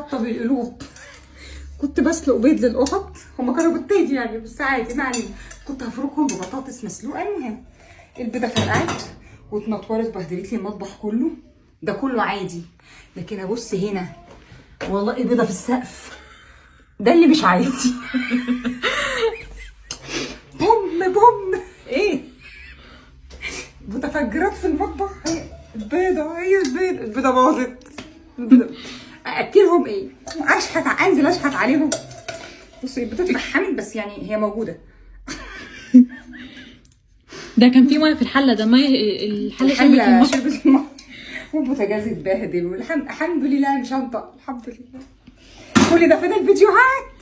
تحطم القلوب. كنت بسلق بيض للقطط، هما كانوا بيضتين يعني بس عادي ما علينا، كنت هفركهم ببطاطس مسلوقة. المهم البيضة فرقعت واتنطورت بهدلت لي المطبخ كله، ده كله عادي. لكن ابص هنا والله بيضة في السقف، ده اللي مش عادي. بوم بوم، ايه متفجرات في المطبخ. البيضة، هي البيضة، البيضة باظت. البيضة اكلهم ايه؟ اشحت، انزل اشحت عليهم. بصي البيضة اتفحمت بس يعني هي موجودة. ده كان في مية في الحلة، ده مية الحلة شربت الحلة المية. شربت المية والبوتاجاز اتبهدل، والحمد الحمد لله مش هنطق، الحمد لله. كل ده فين الفيديوهات؟